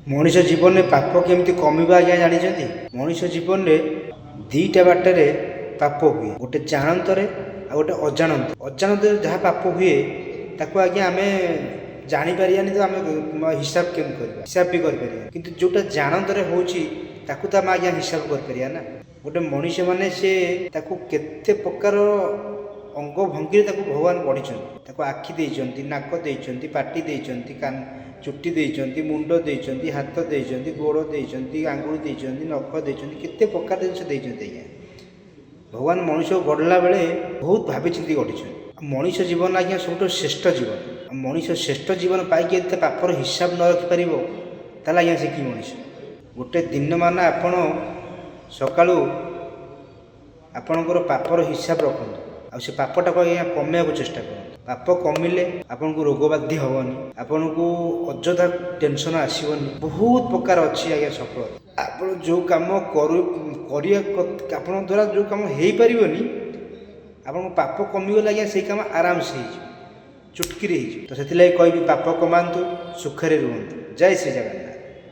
ମଣିଷ ଜୀବନରେ ପାପ କେମିତି କମିବ ଆଜ୍ଞା ଜାଣିଛନ୍ତି? ମଣିଷ ଜୀବନରେ ଦୁଇଟା ବାଟରେ ପାପ ହୁଏ, ଗୋଟେ ଜାଣନ୍ତରେ ଆଉ ଗୋଟେ ଅଜାଣନ୍ତ। ଅଜାଣତରେ ଯାହା ପାପ ହୁଏ ତାକୁ ଆଜ୍ଞା ଆମେ ଜାଣିପାରିବାନି, ତ ଆମେ ହିସାବ କେମିତି କରିବା? ହିସାବ ବି କରିପାରିବା, କିନ୍ତୁ ଯେଉଁଟା ଜାଣନ୍ତରେ ହେଉଛି ତାକୁ ତ ଆମେ ଆଜ୍ଞା ହିସାବ କରିପାରିବା ନା। ଗୋଟେ ମଣିଷ ମାନେ ସେ ତାକୁ କେତେ ପ୍ରକାର ଅଙ୍ଗ ଭଙ୍ଗିରେ ତାକୁ ଭଗବାନ ଗଢ଼ିଛନ୍ତି। ତାକୁ ଆଖି ଦେଇଛନ୍ତି, ନାକ ଦେଇଛନ୍ତି, ପାଟି ଦେଇଛନ୍ତି, କାନ, ଚୁଟି ଦେଇଛନ୍ତି, ମୁଣ୍ଡ ଦେଇଛନ୍ତି, ହାତ ଦେଇଛନ୍ତି, ଗୋଡ଼ ଦେଇଛନ୍ତି, ଆଙ୍ଗୁଳି ଦେଇଛନ୍ତି, ନଖ ଦେଇଛନ୍ତି, କେତେ ପ୍ରକାର ଜିନିଷ ଦେଇଛନ୍ତି ଆଜ୍ଞା। ଭଗବାନ ମଣିଷକୁ ଗଢ଼ିଲା ବେଳେ ବହୁତ ଭାବିଚିନ୍ତି ଗଢ଼ିଛନ୍ତି। ଆଉ ମଣିଷ ଜୀବନ ଆଜ୍ଞା ସବୁଠୁ ଶ୍ରେଷ୍ଠ ଜୀବନ। ଆଉ ମଣିଷ ଶ୍ରେଷ୍ଠ ଜୀବନ ପାଇକି ଏତେ ପାପର ହିସାବ ନ ରଖିପାରିବ, ତାହେଲେ ଆଜ୍ଞା ସେ କି ମଣିଷ? ଗୋଟେ ଦିନମାନ ଆପଣ ସକାଳୁ ଆପଣଙ୍କର ପାପର ହିସାବ ରଖନ୍ତୁ, ଆଉ ସେ ପାପଟାକୁ ଆଜ୍ଞା କମେଇବାକୁ ଚେଷ୍ଟା କରନ୍ତୁ। ପାପ କମିଲେ ଆପଣଙ୍କୁ ରୋଗ ବାଧି ହେବନି, ଆପଣଙ୍କୁ ଅଯଥା ଟେନସନ୍ ଆସିବନି। ବହୁତ ପ୍ରକାର ଅଛି ଆଜ୍ଞା ସଫଳତା। ଆପଣ ଯେଉଁ କାମ କରୁ କରିବା, ଆପଣଙ୍କ ଦ୍ୱାରା ଯେଉଁ କାମ ହେଇପାରିବନି, ଆପଣଙ୍କ ପାପ କମିଗଲେ ଆଜ୍ଞା ସେଇ କାମ ଆରାମସେ ହେଇଯିବ, ଚୁଟକିରେ ହେଇଯିବ। ତ ସେଥିଲାଗି କହିବି, ପାପ କମାନ୍ତୁ, ସୁଖରେ ରୁହନ୍ତୁ। ଜୟ ଶ୍ରୀ ଜଗନ୍ନାଥ।